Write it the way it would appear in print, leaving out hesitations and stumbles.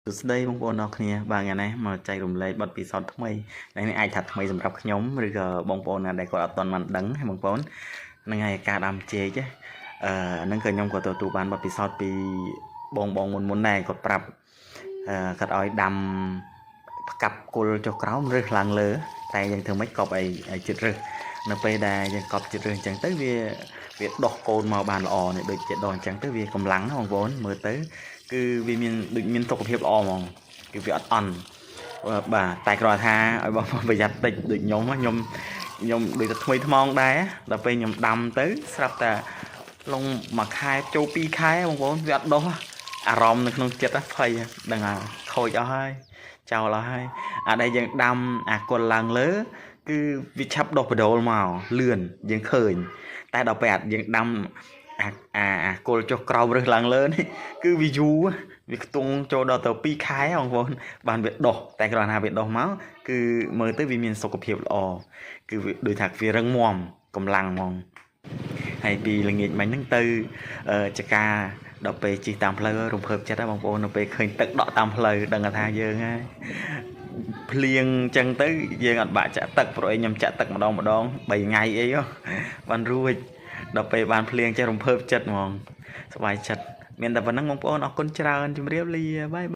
សួស្តីបងប្អូនអរគ្នាបាទថ្ងៃនេះមកចែករំលែកបទពិសោធន៍ថ្មីដែលនេះអាចថាថ្មីសម្រាប់ខ្ញុំឬក៏បងប្អូនណាដែលគាត់អត់ទាន់បានដឹងបងប្អូនហ្នឹងហើយការដាំចេកអឺហ្នឹងក៏ខ្ញុំក៏ទទួលបានបទពិសោធន៍ពីបងបងមុនមុនដែរគាត់ប្រាប់អឺគាត់ឲ្យដាំផ្កាប់គល់ចុះក្រោមឬឡើងលើតែយើងធ្វើម៉េចកប់ឲ្យឲ្យជិតរឹសនៅពេលដែលយើងកប់ជិតរឹសអញ្ចឹងទៅវាវាដុះកូនមកបានល្អនេះដូចជាដុះអញ្ចឹងទៅវាកម្លាំងណាបងប្អូនមើលទៅគឺវាមានដូចមានសុខភាពល្អហ្មងគឺវាអត់អន់បាទតែគ្រាន់ថាឲ្យបងប្អូនប្រយ័ត្នតិចដូចខ្ញុំខ្ញុំខ្ញុំដូចតែថ្មីថ្មោងដែរដល់ពេលខ្ញុំដាំទៅស្រាប់តែឡុងមួយខែចូល2ខែបងប្អូនវាអត់ដុះអារម្មណ៍នៅក្នុងចិត្តភ័យដឹងថាខូចអស់ហើយចោលអស់ហើយអាដែលយើងដាំអាគល់ឡើងលើ គឺវាឆាប់ដុះបដូលមកលឿនយើងឃើញ តែដល់ពេលអាយើងដាំអាអាអាគល់ចុះក្រោមរឹសឡើងលើនេះគឺវាយូរវាខ្ទង់ចូលដល់ទៅ2ខែបងប្អូនបានវាដុះតែគ្រាន់ថាវាដុះមកគឺមើលទៅវាមានសុខភាពល្អគឺវាដូចថាវារឹងមាំកម្លាំងហ្មងហើយពីល្ងាចមិញហ្នឹងទៅចកាដល់ពេលជិះតាមផ្លូវរំភើបចិត្តហ៎បងប្អូននៅពេលឃើញទឹកដក់តាមផ្លូវដឹងថាយើងហើយភ្លៀងអញ្ចឹងទៅយើងអត់បាក់ចាក់ទឹកព្រោះអីខ្ញុំចាក់ទឹកម្ដងម្ដង3ថ្ងៃអីបានរួចដល់ពេលបានភ្លៀងចេះរំភើបចិត្តហ្មងសប្បាយចិត្តមានតែប៉ុណ្្នឹងបងប្អូនអរគុណច្រើនជម្រាបលាបាយ។